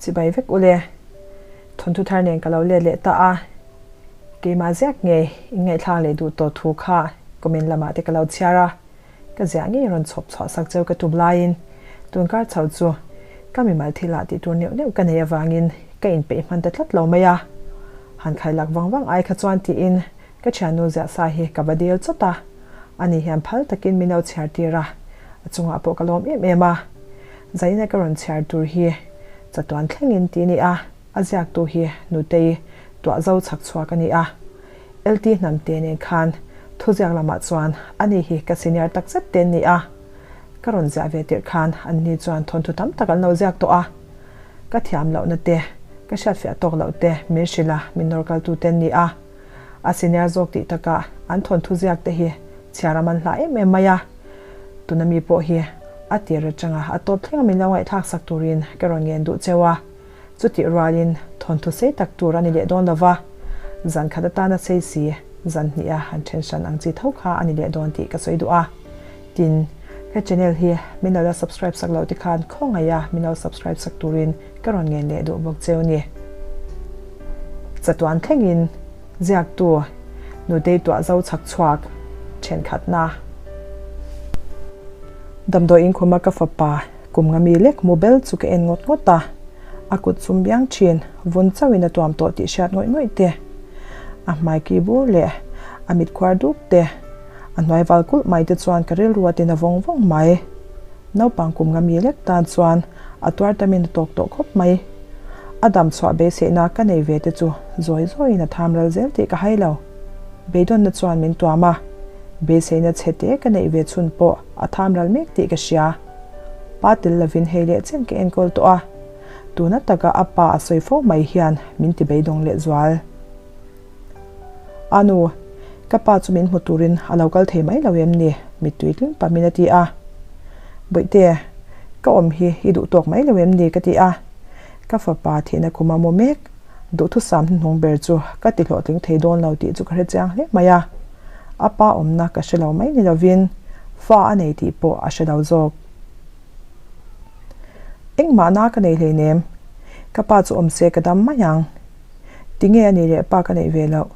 Chibai vek ule. Thawnthu thar nen ka lo let leh ta a. Keimah ziak ngei in ngaihthlak leh duh tawh thu kha comment lamah te ka lo chhiar a. Ka ziah ngei rawn chhawp chhuah sak cheu ka tum laiin tunkar chho chu ka mimal thil ah tih tur neuh neuh ka nei avangin ka inpeih hman ta tlat lo mai a. Han khailak vang vang ai kha chuan tiin Ka thiannu ziah sa hi ka va dil chawt a, ani hian phal takin min lo chhiar tir a, a chungah pawh ka lawm em em a. Zaina ka rawn chhiar tur hi chatuan thlengin ti ni a, a ziaktu hi Nutei tuah zo chhak chhuak a ni a. LT Hnamte nen khan thuziak lamah chuan ani hi ka senior tak zet te an ni a. Ka rawn ziah ve tirh khan anni chuan thawnthu tam tak an lo ziak tawh a. Ka thiam lohna te, ka hriatfiah tawk loh te min hrilh a, min nawr kaltu te an ni a. A senior zawk tih takah an thawnthu ziak te hi chhiar a man hla em em mai a, tuna mi pawh hi a tir atanga a tawp thleng a min lo ngaihthlak sak turin ka rawn ngen duh cheu a, chutih rualin thawnthu sei tak tur a ni leh dawn lova, zan khat atana sei si zan hnih a han then hran ang chi tho kha a ni leh dawn tih ka sawi duh a, tin ka channel hi min lo la subscribe sak loh te khan khawngaih a min lo subscribe sak turin ka rawn ngen leh duh bawk cheu ni. Chatuan thlengin ziaktu Nutei tuah zo chhak chhuak thenkhatna. Damdawi inkhuma ka fapa kum nga mi lek mu bel chu ka en ngawt ngawt a, a kut chum biang thin vun chauhin a tuam tawh tih hriat ngawih ngawih te, a hmai ki bur leh a mit khuar dup te, a hnuai val kulh mai te chuan ka rilru a tin a vawng vawng mai. Naupang kum nga mi lek tan chuan a tuar tamin a tawk tawh khawp mai. A dam chhuah beiseihna ka nei ve te chu zawi zawiin a tham ral zel tih ka hai lo. Beidawnna chuan min tuam a, beiseihna chhe te ka neih ve chhun pawh a tham ral mek tih ka hria. Pa tel lovin hei leh chen ka enkawl tawh a, tuna taka a pa a sawi fo mai hian min ti beidawng leh zual. A nu, ka pa chu min hmu turin a lo kal thei mai lo em ni? Mittui tling pamin a ti a. Bawihte, ka awm hi i duh tawk mai lo em ni? ka ti a. Ka fapa thihna khum a mu mek. Duhthusam hnuhnung ber chu ka ti hlawhtling thei dawn lo tih chu ka hre chiang hle mai a. A pa awmna ka hre lo mai ni lovin fa a nei tih pawh a hre lo zawk. Engmahna ka nei hleinem. Ka pa chu awm se ka dam mai ang. Tinge a ni leh pa ka neih ve loh?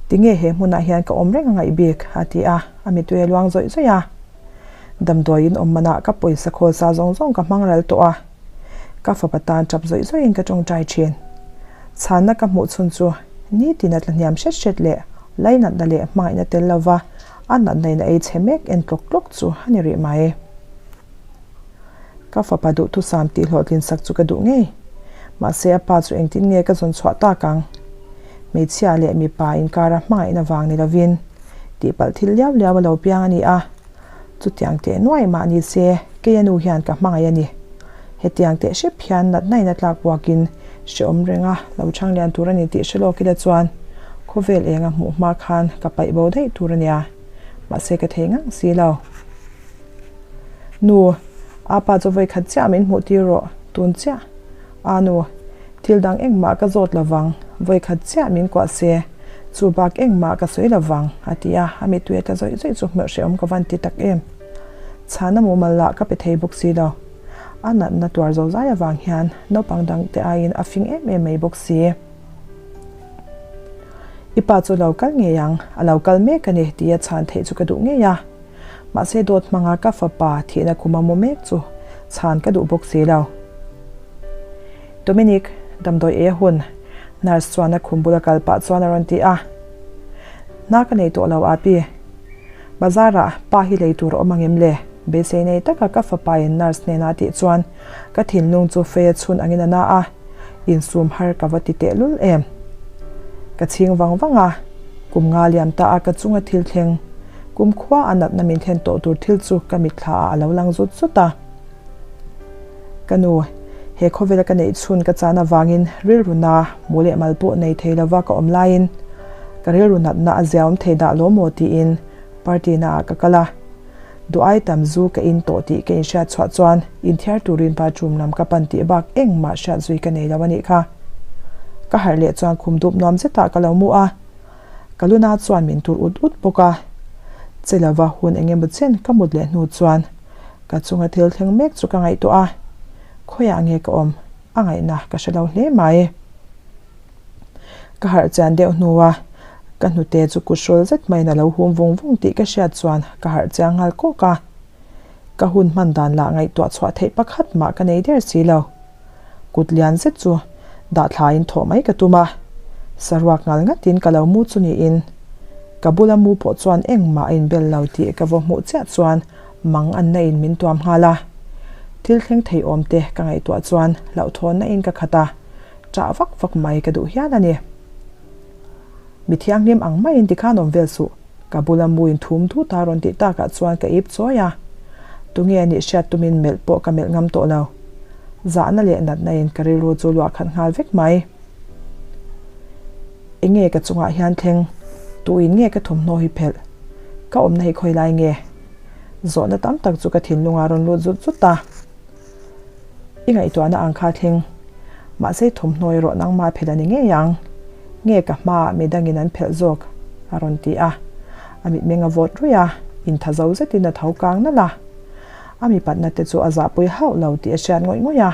Tinge he hmunah hian ka awm reng a ngaih bik? a ti a, a mitui a luang zawih zawih a. Damdawiin awm manah ka pawisa khawl sa zawng zawng ka hmang ral tawh a. Ka fapa tan tap zawih zawihin ka tawngtai thin. Chhanna ka hmuh chhun chu nitin a tla hniam hret hret leh lainatna leh hmangaihna tel lova a natna in a ei chhe mek en tlawk tlawk chu a ni rih mai. Ka fapa duhthusam tih hlawhtlin sak chu ka duh ngei. Mahse a pa chu engtin nge ka zawn chhuah tak ang? Hmeichhia leh mipa inkara hmangaihna vang ni lovin tihpalh thil liau liau a lo piang a ni a. Chutiang teh nuai mah ni se kei a nu hian ka hmangaih a ni. Hetiang teh hrep hian natna in a tlak buakin hrehawm renga lo chhang lian tur a ni tih hre lawk ila chuan khawvel enga hmuh hma khan ka paih bo daih tur a nia. Mahse ka thei ngang si lo. Nu, a pa chu vawi khat chiah min hmuh tir rawh, tun chiah. A nu, thil dang engmah ka zawt lo vang, vawi khat chiah min kuah se, chu bak engmah ka sawi lo vang, a ti a, a mittui a tla zawih zawih chu hmelh hrehawm ka van ti tak em. Chhana mumal lah ka pe thei bawk si lo. A natna tuar zo zai avang hian naupang dang te aiin a fing em em mai bawk si. I pa chu lo kal ngei ang, a lo kal mek a ni tia chhan theih chu ka duh ngei a. Mahse dawt hmanga ka fapa thihna khuma mu mek chu chhan ka duh bawk si lo. Dominic, damdawi ei a hun, nurse chuan a khum bula kal pah chuan a rawn ti a. Hna ka nei tawh lo Api. Bazar ah pa hi lei tur a awm angem le? Beisei nei taka ka fapa in nurse hnena a tih chuan ka thinlung chu fei a chhun angin a na a, insum har ka va ti tehlul em. Ka chhing vang vang a, kum nga liam ta a ka chunga thil thleng Kum khua a natna min thlen tawh tur thil chu ka mitthla ah a lo lang zut zut a. Ka nu, he khawvela ka neih chhun ka chan avangin rilru na mu leh mal pawh nei thei lova ka awm laiin ka rilru natna a ziaawm thei dah lo maw tiin party na ah ka kal a. Duh ai tam zu ka in tawh tih ka inhriat chhuah chuan inthiar turin bathroom lam ka pan tih bak engmah hriat zui ka nei lo a nih kha. Ka harh leh chuan khum dup nuam zetah ka lo mu a. Ka luna chuan min tur ut ut bawk a, che lova hun eng emaw chen ka mut leh hnu chuan ka chunga thil thleng mek chu ka ngaihtuah a, khawiah nge ka awm? A ngaihna ka hre lo hle mai. Ka harh chian deuh hnua ka hnute chu kut hrawl zet maiin a lo hum vung vung tih ka hriat chuan ka harh chiang nghal kawk a. Ka hun hman dan lah ngaihtuah chhuah theih pakhat mah ka nei der si lo. Kut lian zet chu dah thlaiin thawh mai ka tum a, saruak ngal ngatin ka lo mu chu niin ka bula mu pawh chuan engmah a inbel lo tih ka vaw hmuh chiah chuan mang anna in min tuam nghal a. Thil thleng thei awm te ka ngaihtuah chuan hlauhthawnna in ka khat a, ṭah vak vak mai ka duh hial a ni. Mi thianghlim ang maiin tikhan awm vel suh, ka bula mu in thum thut a rawn tih takah chuan ka ip chawi a. Tunge a nih hriat tumin melh pawh ka melh ngam tawh lo. Zahna leh natna in ka rilru chu luah khat nghal vek mai. Enge ka chungah hian thleng? Tuin nge ka thawmhnaw hi phelh? Ka awmna hi khawi lai nge? Zawhna tam tak chu ka thinlungah rawn lut zut zut a. I ngaihtuahna ang kha thleng. Mahse thawmhnaw erawh nangmah phelh a ni ngei ang. Nge ka hmaah midangin an phelh zawk? a rawn ti a. A mitmeng a vawt ruih a, intha zo zetin a tho kang nalh a. A mipatna te chu a zahpui hauh lo tih a hriat ngawih ngawih a.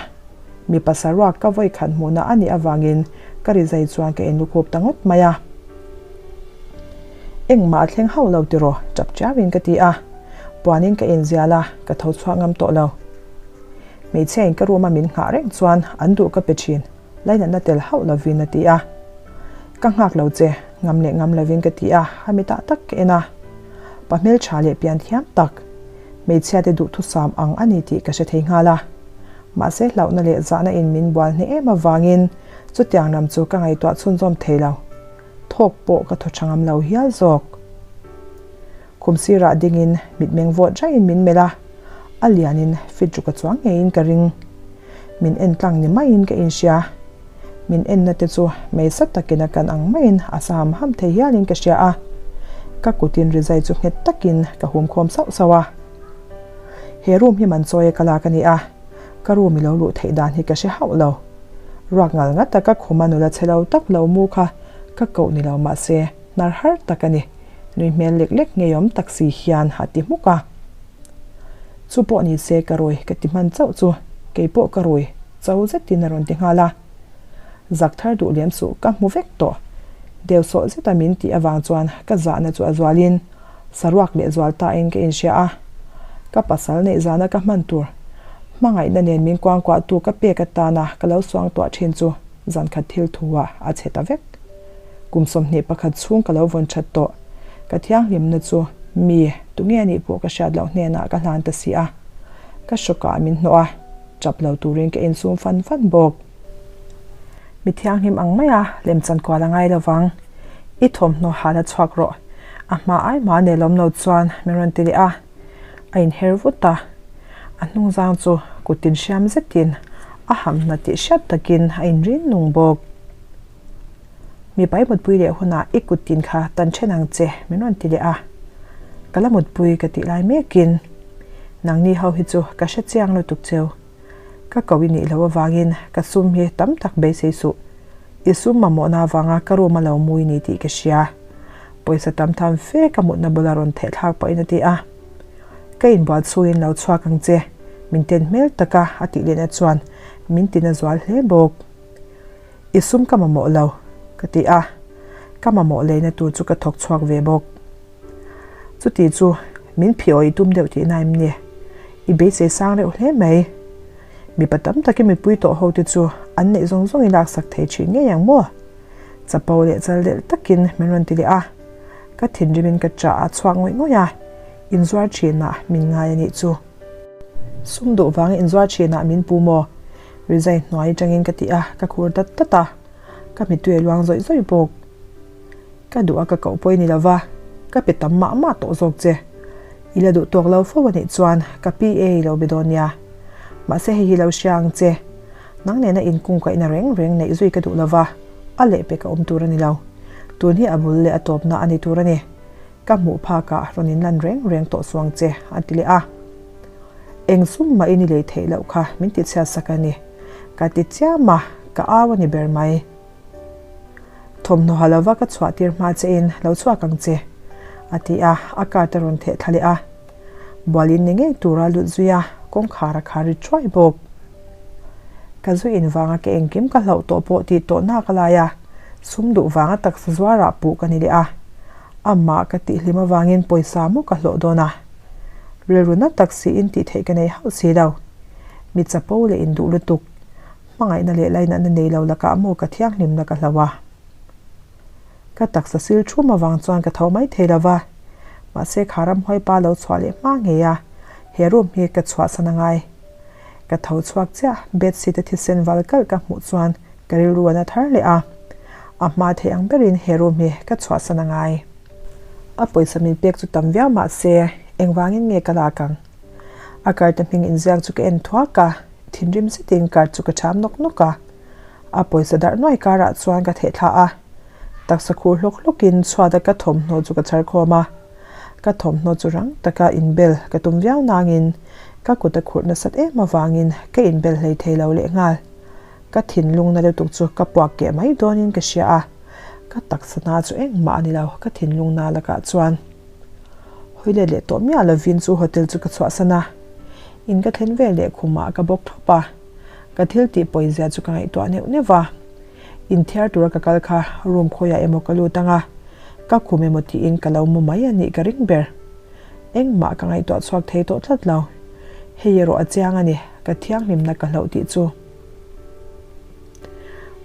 Mipa saruak ka vawi khat hmuhna a nih avangin ka rizai chuan ka inlukhup ta ngawt mai a. Engmah a thleng hauh lo tiraw? Tap chiauin ka ti a. Puanin ka inzial a, ka tho chhuak ngam tawh lo. Hmeichhiain ka room a min nghah reng chuan an duh ka pe thin, lainatna tel hauh lovin a ti a. Ka nghak lo che, ngam leh ngam lovin ka ti a, a mitah tak ka en a. Pa hmeltha leh pian thiam tak, hmeichhiate duhthusam ang a ni tih ka hre thei nghal a. Mahse hlauhna leh zahna in min bual hneh em avangin chutiang lam chu ka ngaihtuah chhunzawm thei lo. Thawk pawh ka thaw tha ngam lo hial zawk. Khum sirah dingin mitmeng vawt raiin min melh a, a lianin fit ruk a chuang ngeiin ka ring. Min en tlang ni maiin ka inhria. Min enna te chu meisa takin a kan ang maiin a sa ham ham thei hialin ka hria a. Ka kutin rizai chu nghet takin ka hum khawm sauh sauh a. He room hi man chawi a ka lak a ni a, ka room i lo luh theih dan hi ka hre hauh lo. Ruak ngal ngat taka khuma nula chhe lo tak lo mu kha ka koh ni lo mahse hnar har tak a ni. Nui hmel lek lek ngeiawm tak si hian a ti hmuk a. Chu pawh ni se ka rui ka ti hman chauh chu kei pawh ka rui cho zetin a rawn ti nghal a. Zak thar duh lem suh ka hmu vek tawh. Deu sawh zeta min tih avang chuan ka zahna chu a zualin saruak leh zual tain ka inhria a. Ka pasal neih zana ka hman tur hmangaihna nen min kuangkuahtu ka pek atana ka lo suangtuah thin chu zankhat thil thu ah a chhe ta vek. Kum 21 chhung ka lo vawn that tawh. Ka thianghlimna chu mi tunge a nih pawh ka hriat loh hnenah ka hlan ta si a. Ka hrawkah min hnawh a, tap lo turin ka insum fan fan bawk. Mi thianghlim ang maia lemchan kual a ngai lovang. I thawmhnaw hal a chhuak rawh. A hma ai mah nelawm lo chuan min rawn ti leh a. A inher vut a. A hnungzang chu kut inhriam zetin a hamna tih hriat takin a inrin nung bawk. Mipa i mutpui leh hunah i kut tin kha tan then ang che min rawn ti leh a. Ka la mutpui ka tih lai mekin nangni ho hi chu ka hre chiang lutuk cheu. Ka ko i nih loh avangin ka sum hi tam tak beisei suh. I sum mamawhna avanga ka room a lo mui ni tih ka hria. Pawisa tam tham fe ka mutna bula rawn theh thlak pawhin a ti a. Ka inbual chhungin lo chhuak ang che min ten hmel taka a tih lehna chuan min tina zual hle bawk. I sum ka mamawh lo, ka ti a. Ka mamawh leina tur chu ka thawk chhuak ve bawk. Chuti chu min phiaw i tum deuh tihna em ni? I beisei sang reuh hle mai. Mipa tam takin mipui tawh ho te chu an neih zawng zawng i laksak thei thin ngei ang maw? Chapo leh chal delh takin min rawn ti leh a. Ka thinrimin ka chah a chhuak ngawih ngawih a, inzuar thinah min ngai a nih chu. Sum duh vanga inzuar thinah min pu maw? Rizai hnuai atangin ka ti a, ka khur dat dat a, ka mittui a luang zawih zawih bawk. Ka duh a ka koh pawh i ni lova, ka pe tam mah mah tawh zawk che. I la duh tawk lo fo a nih chuan ka PA i lo be dawn nia. Mahse hei hi lo hria ang che, nang nena inkungkaihna reng reng neih zui ka duh lova, a lehpek a awm tur a ni lo. Tun hi a bul leh a tawpna a ni tur a ni. Ka hmuh phakah rawn inlan reng reng tawh suang che, a ti leh a. Eng sum mah in i lei theih loh kha min ti chhiat sak a ni. Ka ti chiam a, ka au a ni ber mai. Thawmhnaw ha lova ka chhuah tir hma che in lo chhuak ang che, a ti a, a card a rawn theh thla leh a. Bualin ni ngei tura lut zui a, kawngkhar a khar ri thuai bawk. Ka zu in vanga ka engkim ka hlauh tawh pawh tih tawh nak a lai a, sum duh vanga taksa zuarah puh ka ni leh a. Amah ka tihhlim avangin pawisa maw ka hlawh dawn a. Rilru na tak siin tih theih ka nei hauh si lo. Mi chapo leh induh lutuk, hmangaihna leh lainatna nei lo lakah maw ka thianghlimna ka hlauh a. Ka taksa sil thum avang chuan ka tho mai thei lo va, mahse kha ramhuai pa lo chhuah leh hma ngei a, he room hi ka chhuahsan a ngai. Ka tho chhuak chiah, bedsheet a thisen val kalh ka hmuh chuan ka rilru a na thar leh a, a hma theih ang berin he room hi ka chhuahsan a ngai. A pawisa min pek chu tam viau mahse engvangin nge ka lak ang? A card a hming inziak chu ka en thuak a, thinrim zetin card chu ka ṭham nawk nawk a. A pawisa darh nuai karah chuan ka theh thla a, taksa khur hlawk hlawkin chhuata ka thawmhnaw chu ka chhar khawm a. Ka thawmhnaw chu rang taka inbel ka tum viau nangin ka kut a khurh nasat em avangin ka inbel hlei thei lo lehnghal. Ka thinlungna lutuk chu ka puak keh mai dawnin ka hria a, ka taksa na chu engmah a ni lo ka thinlungna lakah chuan. Hawi let leh tawh miah lovin chu hotel chu ka chhuahsan a, in ka thlen veleh khumah ka bawk thlawp a. Ka thil tih pawizia chu ka ngaihtuah neuh neuh va, inthiar tura ka kal kha room khawiah emaw ka lut ang a, ka khum emaw tiin ka lo mu mai a nih ka ring ber. Engmah ka ngaihtuah chhuak thei tawh tlat lo. Hei erawh a chiang a ni, ka thianghlimna ka hlauh tih chu.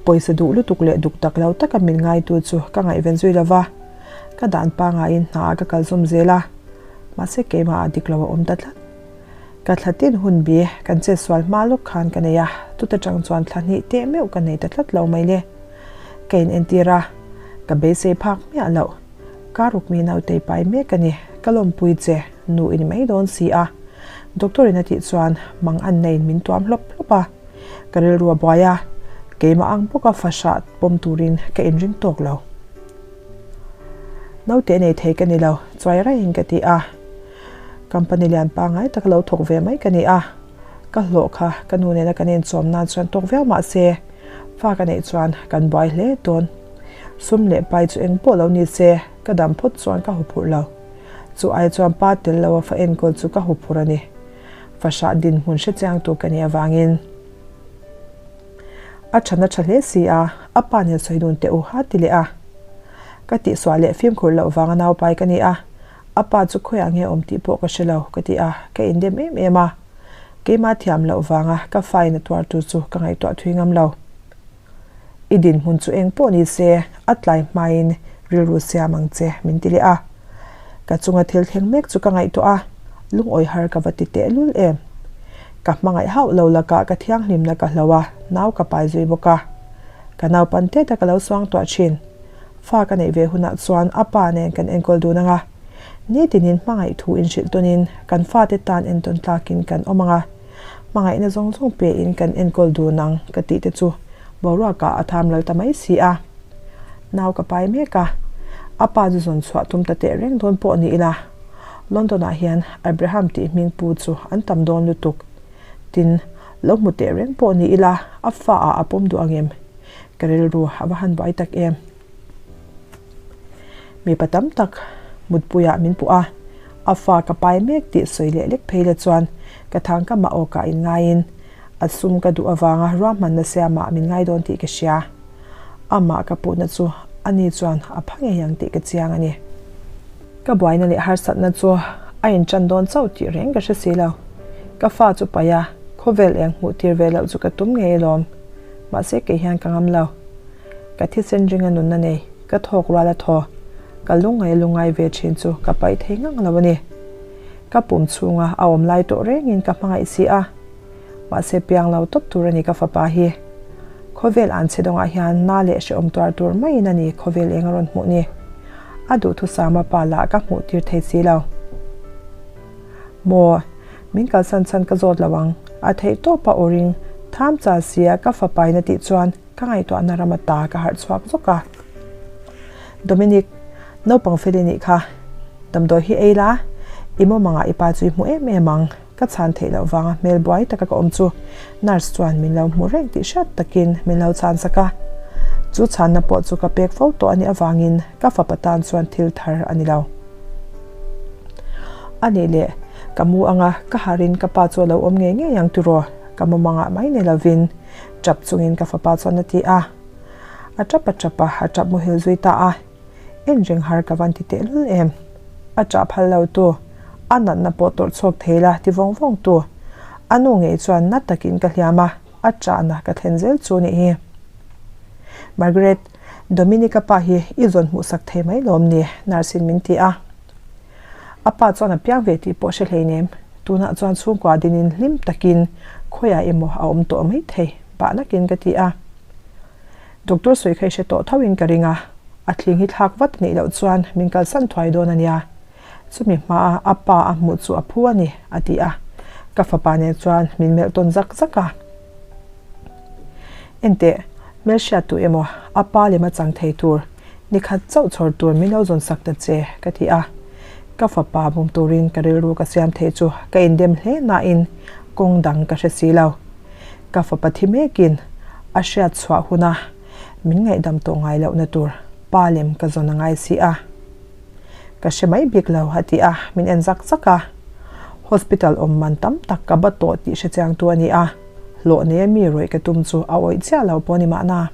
Pawisa duh lutuk leh duk tak lo taka min ngaitu chu ka ngaihven zui lo va, ka dan pangaiin hnaah ka kal zawm zel a, mahse keimahah dik lo a awm ta tlat. Ka thla tin hun bi kan chet sual hma lawk khan ka nei a, chuta tang chuan thla hnih teh meuh ka nei ta tlat lo mai le. Ka in entir a, ka beisei phak miah loh. Ka ruk mi nautei pai mek a ni, ka lawmpui che, nu i ni mai dawn si a. Doctor in a tih chuan mang an neiin min tuam hlawp hlawp a, ka rilru a buai a, keimah ang bawka fahrah pawm turin ka inring tawk lo. Naute nei thei ka ni lo, chuai raiin ka ti a. Company lian pangngai taka lo thawk ve mai ka ni a, ka hlawh kha ka nu nena kan inchawm nan chuan tawk viau mah se, fa ka neih chuan kan buai hle dawn. Sum leh pai chu eng pawh lo ni se, ka dam phawt chuan ka huphurh lo. Chu ai chuan pa tel lo a fa enkawl chu ka huphurh a ni. Fahrah dinhmun hrechiang tu ka nih avangin. A tha na tha hle si a, a pa nen sawi dun teh u a ti leh a. Ka tihsuah leh fimkhur loh vanga naupai ka ni a, a pa chu khawiah nge awm tih pawh ka hre lo ka ti a, ka indem em em a. Keimah thiam loh vanga ka fain a tuar tur chu ka ngaihtuah thui ngam lo. I dinhmun chu eng pawh ni se, a tlai hmain rilru siam ang che min ti leh a. Ka chunga thil thleng mek chu ka ngaihtuah a, lungawi har ka va ti tehlul em. Ka hmangaih hauh lo lakah ka thianghlimna ka hlo a, nau ka pai zui bawk a. Ka naupan teta ka lo suangtuah thin. Fa ka neih ve hunah chuan a pa nen kan enkawl dun ang a, nitinin hmangaih thu inhrilh tawnin kan fate tan entawn tlakin kan awm ang a, hmangaihna zawng zawng pein kan enkawl dun ang ka tih te chu boruakah a tham lal ta mai si a. Nau ka pai mek a, a pa chu zawn chhuah tum ta teh reng dawn pawh ni ila, London-ah hian Abraham tih hming pu chu an tam dawn lutuk. Tin, lo hmu teh reng pawh ni ila, a fa ah a pawm duh ang em? Ka rilru a va han buai tak em? Mipa tam tak mutpuiah min puh a, a fa ka pai mek tih sawi leh lek phei la chuan ka thang ka mah awkah inngaiin a sum ka duh avanga ruahmanna siamah min ngai dawn tih ka hria. Amah ka puhna chu ani chuan a pha ngei ang tih ka chiang a ni. Ka buaina leh harsatna chu a inṭan dawn chauh tih reng ka hre si lo. Ka fa chu paih a, khawvel eng hmuh tir ve loh chu ka tum ngei alawm. Mahse kei hian ka ngam lo. Ka thisen ringa nunna nei, ka thawk rual a thaw, ka lungngai lungngai ve thin chu ka paih thei ngang lo a ni. Ka pum chhunga a awm lai tawh rengin ka hmangaih si a. Mahse piang lo tawp tur a ni ka fapa hi. Khawvel an chhe dawngah hian na leh hrehawm tuar tur maiin a ni khawvel eng a rawn hmuh ni. A duhthusama pa lah ka hmuh tir thei si lo. Maw? Min kalsan chhan ka zawt lo ang. A theih tawp a awring tham chal sia ka fapain a tih chuan ka ngaihtuahna ram ata ka harh chhuak zawk a. Dominic, naupang fel i nih kha. Damdawi hi ei la, i mawmangah i pa chu i hmu em em ang. Ka chhan theih loh vanga hmel buai taka ka awm chu nurse chuan min lo hmu reng tih hriat takin min lo chhan sak a. Chu chhanna pawh chu ka pek fo tawh a nih avangin ka fapa tan chuan thil thar a ni lo. A nih leh, ka mu anga ka harin ka pa chu a lo awm ngei ngei ang tiraw? Ka mumangah mai ni lovin ṭap chungin ka fapa chuan a ti a. A ṭap a ṭap a, a ṭap muhil zui ta a. En reng har ka van ti tehlul em? A ṭah phal lo tu, a natna pawh tawrh chhuak thei la ti vawng vawng tu. A nu ngei chuan na takin ka hliam a, a ṭahna ka thlen zel chu nih hi. Margaret, Dominic-a pa hi i zawn hmuhsak thei mai lawm ni? Nurse in min ti a. A pa chuan a piang ve tih pawh hre hleinem. Tunah chuan chhungkua dinin hlim takin khawiah emaw a awm tawh mai thei, pah nakin ka ti a. Doctor sawi kha i hre tawh tho in ka ring a, a thling hi thlak vat nih loh chuan min kalsan thuai dawn a nia. Chumi hmaa a pa a hmuh chu a phu a ni, a ti a. Ka fapa nen chuan min melh tawn zak zak a. Enteh, hmelhriat tu emaw a pa lem a chang thei tur, nikhat chauh chhawr tur min lo zawn sak ta che, ka ti a. Ka fapa bum turin ka rilru ka siam thei chu ka indem hle nain kawng dang ka hre si lo. Ka fapa thi mekin a hriat chhuah huna min ngaihdam tawh ngai lohna tur pa lem ka zawn a ngai si a. Ka hre mai bik lo a ti a, min en zak zak a. Hospital awm man tam tak ka ba tawh tih hre chiangtu a ni a, hlawh nei a mi rawih ka tum chu a awih chiah lo pawh a ni mahna.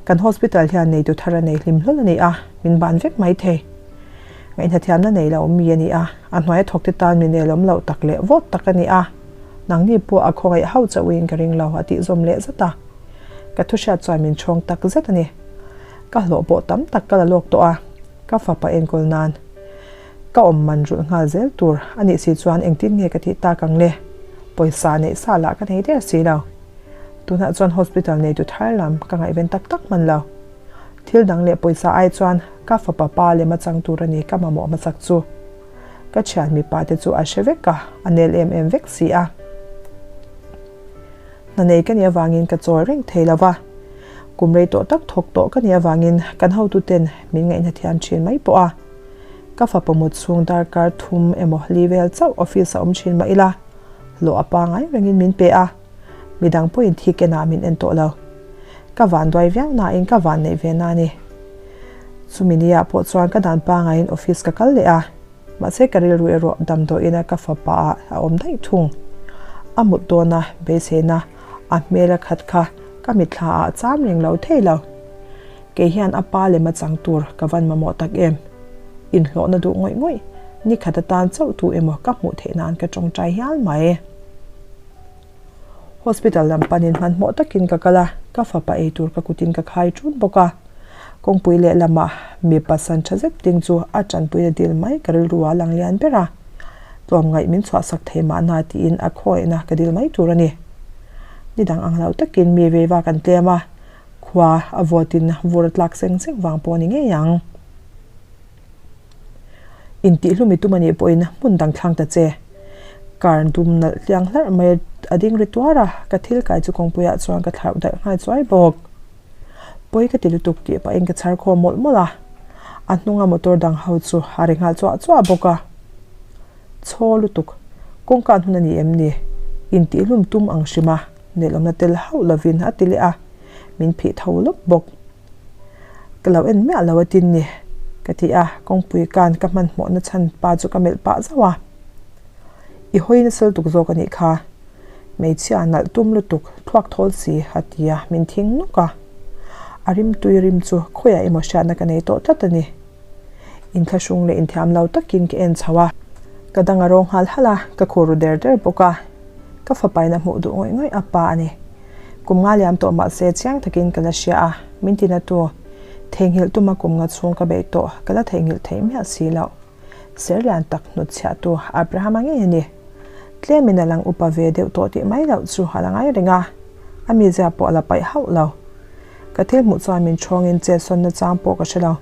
Kan hospital hian neitu thar a nei hlim hlawl a ni a, min ban vek mai thei. Ngaihnathiamna nei lo mi a ni a, a hnuaia thawkte tan mi nelawm loh tak leh vawt tak a ni a, nangni pawh a khawngaih hauh chauhin ka ring lo a tih zawm leh zat a. Ka thuhriat chuan min chhawng tak zet a ni. Ka hlawh pawh tam tak ka la lawk tawh a, ka fapa enkawl nan ka awm man rulh nghal zel tur a nih si chuan engtin nge ka tih tak ang le? Pawisa neih sa lah ka nei der si lo. Tunah chuan hospital neitu thar lam ka ngaihven tak tak hman lo. Thil dang leh pawisa ai chuan ka fapa pa lem a chang tur a ni ka mamawh hmasak chu. Ka thian mipa te chu a hre vek a, a nel em em vek si a. Hna nei ka nih avangin ka chawl reng thei lo va. Kum rei tawh tak thawk tawh ka nih avangin kan hotuten min ngaihna thiam thin mai pawh a. Ka fapa mut chhung darkar thum emaw li vel chauh office a awm thin mah ila, hlawh a pangai rengin min pe a. Midang pawhin thi kenah min en tawh lo. Ka van duai viau nain ka van neih ve na a ni. Chumi niah pawh chuan ka dan pangaiin office ka kal leh a, mahse ka rilru erawh damdawiina ka fapa ah a awm daih thung. A mut dawna beiseina a hmel a khat kha ka mitthla ah a cham reng lo thei lo. Kei hian a pa lem a chang tur ka van mamawh tak em? Inhlawhna duh ngawih ngawih, nikhat atan chauh tu emaw ka hmuh theih nan ka tawngtai hial mai. Hospital lam panin hmanhmawh takin ka kal a, ka fapa ei tur ka kutin ka khai ṭun bawk a. Kawngpui lehlamah mipa san ṭha zet ding chu a ṭanpuina dil mai ka rilru ah lang lian ber a. Tlawmngaih min chhuahsak thei mahna tiin a khawngaihna ka dil mai tur a ni. Ni dang ang lo takin mi veiva kan tlem a, khua a vawtin vur a tlak seng seng vang pawh a ni ngei ang. Intihhlumi tum a nih pawhin hmun dang thlang ta che. Car dum nalh hliang hlarh mai a ding ri tuar a, ka thil kai chu kawngpuiah chuan ka thlauh darh nghal chuai bawk. Pawi ka ti lutuk tih pahin ka chhar khawm mawlh mawlh a, a hnunga motor dang ho chu a ri nghal chuah chuah bawk a. Chhaw lutuk, kawngka an hun a ni em ni? Intihhlum tum ang hrim a, nelawmna tel hauh lovin a ti leh a, min phih tho lawp bawk. Ka lo en miah lo a tin ni, ka ti a, kawngpui kan ka hmanhmawhna chhan pa chu ka melh pah zauh a. I hawi nasa lutuk zawk a nih kha, hmeichhia nalh tum lutuk thluak thawl si a ti a, min thing nawk a. A rimtui rim chu khawiah emaw hriatna ka nei tawh tlat a ni. Inthlahrung leh inthiam lo takin ka en chho a, ka dang a rawng nghal halh a, ka khur ru der der bawk a. Ka fapain a hmuh duh ngawih ngawih a pa a ni. Kum nga liam tawh mahse chiang takin ka la hria a, min ti na tu. Theihnghilh tuma kum nga chhung ka beih tawh, ka la theihnghilh theih miah si loh. Ser lian tak hnut chhiah tu Abraham-a ngei a ni. Tlemin a lang upa ve deuh tawh tih mai loh chu a la ngai reng a, a mizia pawh a la paih hauh lo. Ka thil hmuh chuan min ṭhawngin chetsawn nachang pawh ka hre lo.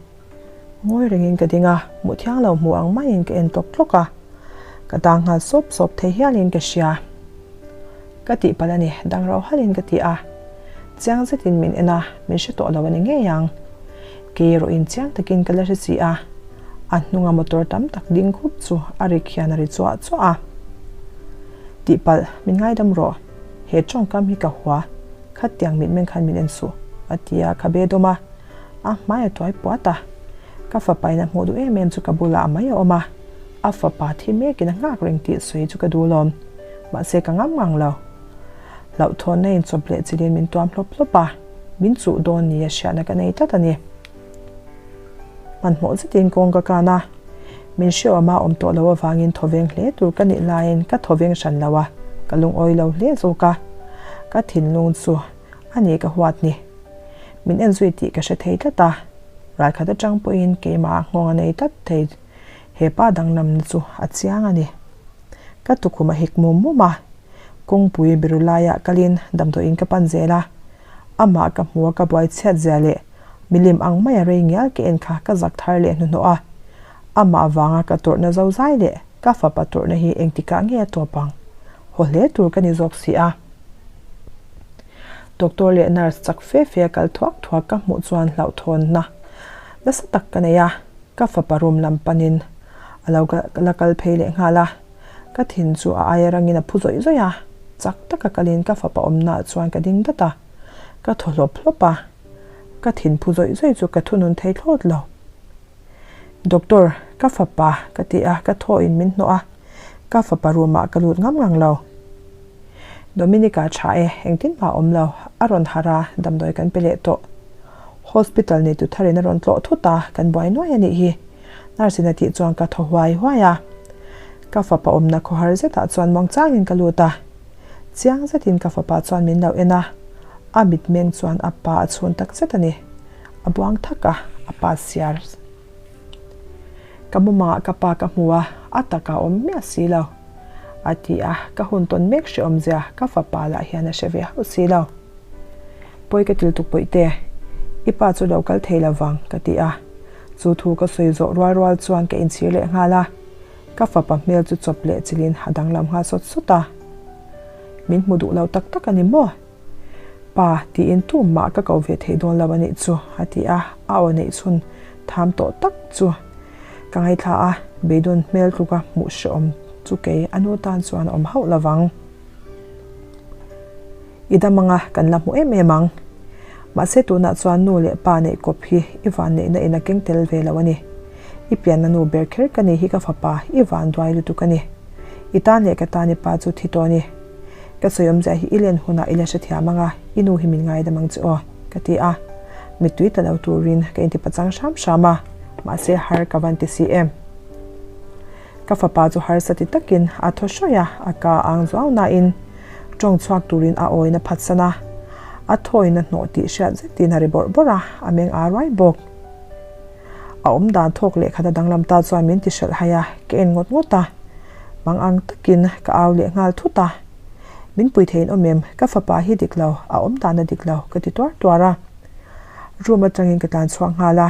Ngawi rengin ka ding a, hmuh thiang lo hmu ang maiin ka en tlawk tlawk a, ka dang nghal sawp sawp thei hialin ka hria. Ka tih palh a ni, dang rau halin ka ti a. Chiang zetin min en a, min hre tawh lo a ni ngei ang. Kei erawhin chiang takin ka la hre si a, a hnunga motor tam tak ding khup chu a rik hian a ri chuah chuah a. Tih palh, min ngaidam rawh, he tawngkam hi ka hua, khatiang mitmeng khan min en suh, a ti a, ka be dawm a. A hmai a tuai puat a, ka fapa in a hmuh duh em em chu ka bulah a mai a awm a, a fapa thi mekin a nghak reng tih sawi chu ka duh lawm. Mahse ka ngam ngang lo. Hlauhthawnna in chawp leh chilhin min tuam hlawp hlawp a, min chuh dawn ni a hriatna ka nei tlat a ni. Hmanhmawh zetin kawng ka kan a, min hreawm a awm tawh loh avangin thawveng hle tur ka nih laiin ka thawveng hran lo a, ka lungawi lo hle zawk a. Ka thinlung chu a ni ka huat ni. Min en zui tih ka hre thei tlat a, ralkhat atang pawhin keimah nghawng a nei tlat thei. He pa danglamna chu a chiang a ni. Ka tukhum a hik mum mum a, kawngpui biru laiah kalin damdawiin ka pan zel a, amah ka hmu a ka buai chhiat zia leh milim ang maia rei ngial ka en kha ka zak thar leh hnuhnawh a, amah vanga ka tawrhna zozai leh ka fapa tawrhna hi engtikah nge a tawp ang? Haw hle tur ka ni zawk si a. Doctor leh nurse chak fe fe a kal thuak thuak ka hmuh chuan hlauhthawnna nasa tak ka nei a. Ka fapa room lam panin a lo la kal phei leh nghal a, ka thin chu a aia rangin a phu zawih zawih a, chak taka kalin ka fapa awmnaah chuan ka ding dat a, ka thaw hlawp hlawp a, ka thin phu zawih zawih chu ka thunun thei thlawt lo. Doctor, ka fapa ka ti a, ka thawhin min hnawh a, ka fapa room ah ka lut ngam ngang lo. Dominica tha e, engtin mah awm lo, a rawn harh a, damdawi kan pe leh tawh. Hospital neitu tharin a rawn tlawh thut a, kan buai nuai a nih hi. Nurse in a tih chuan ka thaw huai huai a. Ka fapa awmna khawhar zetah chuan muangchangin ka lut a. Chiang zetin ka fapa chuan min lo en a, a mitmeng chuan a pa a chhun tak zet a ni. A buang thak a, a pa siar. Ka mumangah ka pa ka hmu a, a takah a awm miah si lo. A ti a, ka hun tawn mek hrehawmzia ka fapa lah hian a hre ve hauh si lo. Pawi ka til tuk pawih te, i pa chu lo kal thei lo vang, ka ti a. Chu thu ka sawi zawh rual rual chuan ka inchhir leh nghal a, ka fapa hmel chu chawp leh chilhin a danglam nghal sawt sawt a. Min hmu duh lo tak tak a ni maw? Pa, tiin tumah ka ko ve thei dawn lo a nih chu, a ti a, a aw neih chhun tham tawh tak chu ka ngaithla a, beidawn hmel tluka hmuh hrehawm chu kei a nu tan chuan a awm hauh lo vang. I dam anga kan la hmu em em ang. Mahse tunah chuan nu leh pa neih kawp hi i vanneihna in a keng tel ve lo a ni. I pianna nu ber kher ka ni hi ka fapa i vanduai lutuk a ni. I tan leh ka tan i pa chu thi tawh a ni. Ka sawi awmzia hi i len hunah i la hrethiam anga i nu hi min ngaidam ang che aw, ka ti a. Mittui ta lo turin ka inti pachang hram hram a, mahse har ka van ti si em. Ka fapa chu harsa ti takin a thaw hrawih a, a ka ang zuau nain tawng chhuak turin a awin a phatsan a, a thawin a hnawh tih hriat zetin a ri bawrh bawrh a, a meng aa ruai bawk. A awm dan thawk leh khat a danglam ta chuan min ti hrelh hai a, ka en ngawt ngawt a, mang ang takin ka au leh nghal thut a. Min pui theiin awm em, ka fapa hi dik lo, a awm dan a dik lo, ka ti tuar tuar a. Room atangin ka tlan chhuak nghal a,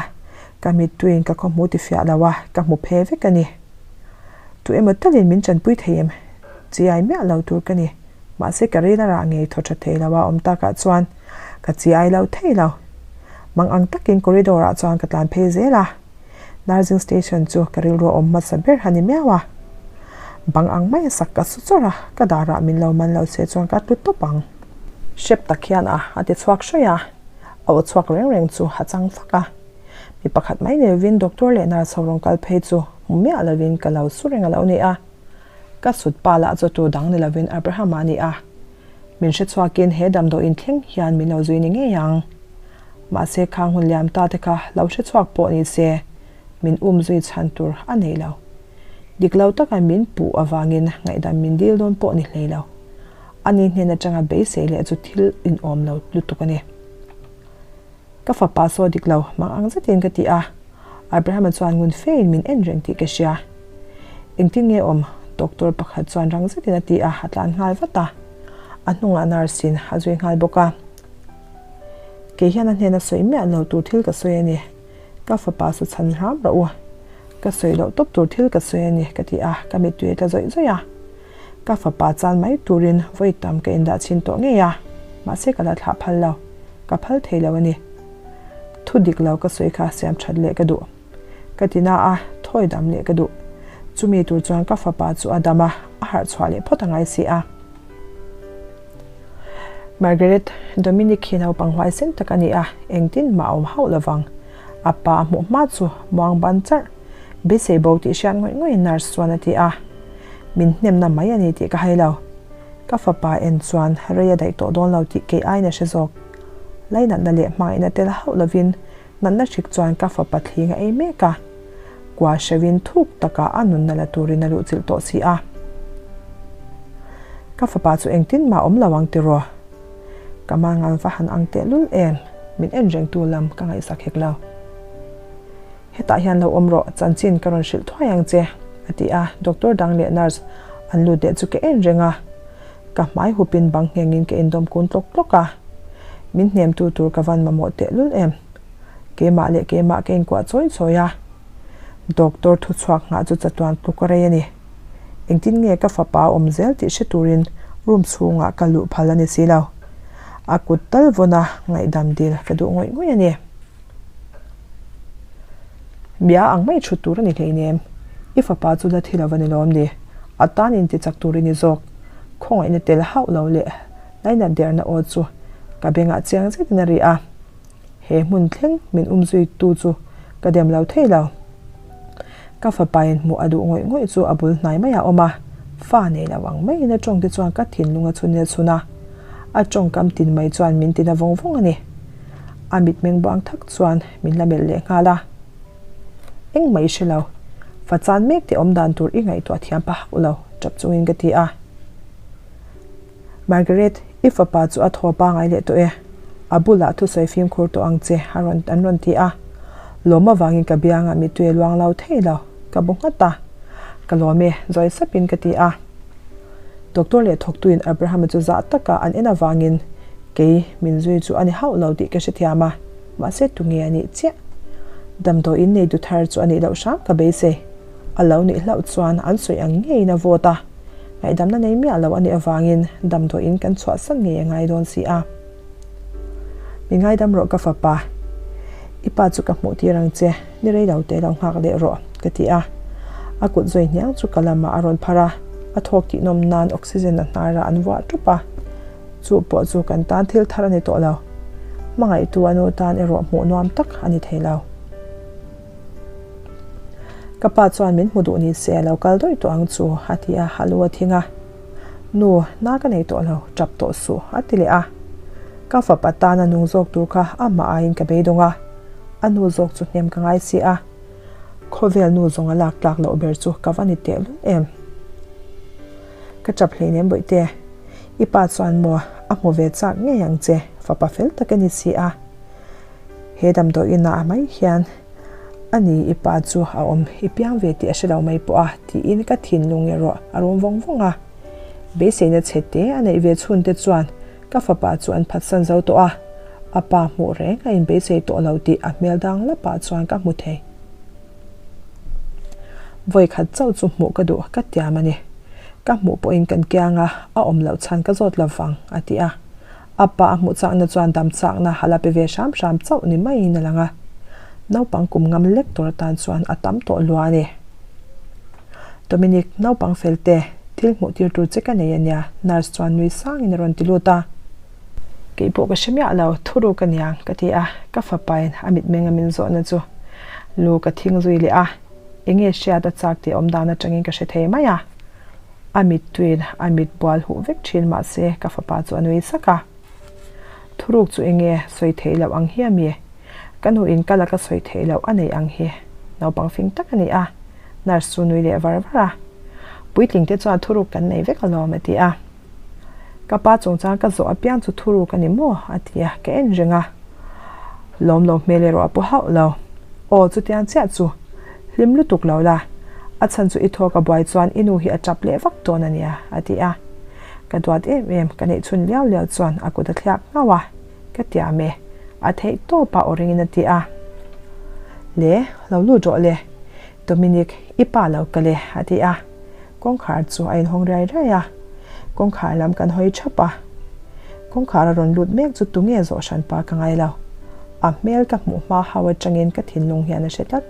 Ka mittuiin ka khawhmu ti fiah lo a, ka hmu phe vek a ni. Tu emaw talin min chanpui thei em? Chiai miah lo tur ka ni. Mahse ka ril a rah ngei thaw tha thei lo a awm takah chuan ka chiai lo thei lo. Mang ang takin corridor ah chuan ka tlan phei zel a. Nursing station chu ka rilru a awm hmasa ber a ni miau a. Bang ang mai a sak ka su chawrh a, ka darah min lo man lo se chuan ka tlu tawp ang. Hrep tak hian a a ti chhuak hrawih a, a aw chhuak reng reng chu a chang fak a. Mi pakhat mai nei lovin doctor leh nurse ho rawn kal phei chu hmu miah lovin ka lo su reng a lo ni a. Ka sut pa lah chu tu dang ni lovin Abraham-a a ni a. Min hre chhuakin he damdawiin thleng hian min lo zui ni ngei ang. Mahse khang hun liam ta te kha lo hre chhuak pawh ni se min um zui chhan tur a nei lo. Dik lo taka min puh avangin ngaihdam min dil dawn pawh ni hlei lo. Ani hnen atanga beisei leh chu thil inawm lo lutuk a ni. Ka fapa saw dik lo, mang ang zetin ka ti a. Abraham-a chuan ngun fein min en reng tih ka hria. Engtin nge awm? Doctor pakhat chuan rang zetin a ti a, a tlan nghal vat a. A hnungah nurse-in a zui nghal bawk a. Kei hian a hnena sawi miah lo tur thil ka sawi a ni. Ka fapa saw chhan hram rawh u. Ka sawi loh tawp tur thil ka sawi a ni, ka ti a, ka mittui a tla zawih zawih a. Ka fapa chan mai turin vawi tam ka indah chhin tawh ngei a, mahse ka la thlah phal lo, ka phal thei lo a ni. Thu dik lo ka sawi kha siam that leh ka duh. Ka ti na a, thawi dam leh ka duh. Chumi tur chuan ka fapa chu a dam a, a harh chhuah leh phawt a ngai si a. Margaret, Dominic hi naupang huaisen tak a ni a, engtin mah a awm hauh lovang. A pa a hmuh hma chu muang ban charh. Beisei bo tih hriat ngawih ngawih nurse chuan a ti a. Min hnemna mai a ni tih ka hai lo. Ka fapa en chuan rei a daih tawh dawn lo tih kei aiin a hre zawk. Lainatna leh hmangaihna tel hauh lovin natna hrik chuan ka fapa thling a ei mek a. Kua hreuhin thuk takah a nunna la turin a luhchilh tawh si a. Ka fapa chu engtin mah awm lo ang tiraw? Ka mangan va han ang tehlul em? Min en rengtu lam ka ngaihsak hek lo. Hetah hian lo awm rawh, chanchin ka rawn hrilh thuai ang che, a ti a, doctor dang leh nurse an lut leh chu ka en reng a, ka hmai hupin bang nghengin ka indawm kun tlawk tlawk a, min hnemtu tur ka van mamawh tehlul em? Keimah leh keimah ka inkuah chawi chawi a, doctor thuchhuak nghah chu chatuan tluk a rei a ni. Engtin nge ka fapa a awm zel tih hre turin room chhungah ka luh phal a ni si lo. A kut tal vawn a, ngaihdam dil ka duh ngawih ngawih a ni. Bia ang mai thut tur a ni hleinem. I fapa chu la thi lo va ni lawm ni? A tan inti chak tur i ni zawk. Khawngaihna tel hauh lo leh lainat derna aw chu ka bengah chiang zetin a ri a. He hmun thleng min um zui tu chu ka dem lo thei lo. Ka fapa in hmuh a duh ngawih ngawih chu a bul hnai maiah a awm a, fa nei lo ang maiin a tawng te chuan ka thinlung a chhun nel chhun a. A tawngkam tin mai chuan min tina vawng vawng a ni. A mitmeng buang thak chuan min la melh leh nghal a. Engmah i hre lo. Fa chan mek te awm dan tur i ngaihtuah thiam pah hauh lo, tap chungin ka ti a. Margaret, i fapa chu a thaw pangai leh tawh e. A bulah thusawi fimkhur tawh ang che, a rawn an rawn ti a. Lawm avangin ka biangah mittui a luang lo thei lo, ka bu nghat a. Ka lawm e, zawi sapin ka ti a. Doctor leh thawktuin Abraham-a chu zah taka an en avangin kei min zui chu a ni hauh lo tih ka hrethiam a, mahse tunge a nih chiah? Damdawiin nei du thar chu a nih loh hram ka beisei. A lo nih hlauh chuan an sawi ang ngeiin a vote a, ngaihdamna nei miah lo a nih avangin damdawiin kan chhuahsan ngei a ngai dawn si a. Mi ngaidam rawh ka fapa, i pa chu ka hmuh tir ang che, ni rei lo te lo nghak leh rawh, ka ti a. A kut zawi hniang chu ka lamah a rawn phar a, a thawk tih nawm nan oxygen a hnarah an vuah tup a. Chu pawh chu kan tan thil thar a ni tawh lo. Hmangaihtu a nu tan erawh hmuh nuam tak a ni thei lo. Ka pa chuan min hmu duh ni se a lo kal dawih tawh ang chu, a ti a, a lu a thing a. Nu, na ka nei tawh lo, tap tawh suh, a ti leh a. Ka fapa tana nung zawk tur kha amah aiin ka beidawng a, a nu zawk chu hnem ka ngai si a. Khawvel nu zawng a lak tlak loh ber chu ka va ni tehlul em. Ka tap hleinem bawihte, i pa chuan maw a hmu ve chak ngei ang che, fapa fel tak a ni si a. He damdawi inah mai hian a ni i pa chu a awm i piang ve tih a hre lo mai pawh a tiin ka thinlung erawh a rum vawng vawng a. Beiseina chhe te a neih ve chhun te chuan ka fapa chu an phatsan zo tawh a, a pa hmuh reng a inbeisei tawh lo tih a hmel dang lapah chuan ka hmu thei. Vawi khat chauh chu hmuh ka duh ka tiam a ni. Ka hmuh pawhin kan kianga a awm loh chhan ka zawt lo vang a ti a. A pa a hmuh chakna chuan dam chakna a la pe ve hram hram chauh ni maiin a lang a. Naupang kum ngam lek tur atan chuan a tam tawh lua a ni. Dominic, naupang fel te, thil hmuh tir tur che ka nei a nia, nurse chuan nui sangin a rawn ti lut a. Kei pawh ka hre miah lo, thuruk a niang, ka ti a, ka fapain a mitmeng a min zawhna chu lu ka thing zui leh a, enge hriat a chak tih awm dan atangin ka hre thei mai a. A mittuin a mit bual huh vek thin mahse ka fapa chu a nui sak a. Thuruk chu enge sawi theih loh ang hi a mi? Ka nu in ka laka sawi theih loh a nei ang hi. Naupang fing tak a ni a, nurse chu nui leh var var a. Puitling te chuan thuruk kan nei vek alawm a ti a. Ka pa chungchang ka zawh apiang chu thuruk a ni maw? a ti a, ka en reng a. Lawm lo hmel erawh a pu hauh lo. Aw chutiang chiah chu. Hlim lutuk lo la. A chhan chu i thawk a buai chuan i nu hi a tap leh vak dawn a nia, a ti a. Ka duat em em, ka neih chhun liau liau chuan a kut a thliak nghauh a, ka tiam e, a theih tawp a aw ringin a ti a. Le, lo lut rawh le, Dominic, i pa lo kal e, a ti a. Kawngkhar chu a inhawng riai riai a, kawngkhar lam kan hawi thap a. Kawngkhar a rawn lut mek chu tunge zawh hran pa ka ngai lo. A hmel ka hmuh hma hau atangin ka thinlung hian a hre tlat.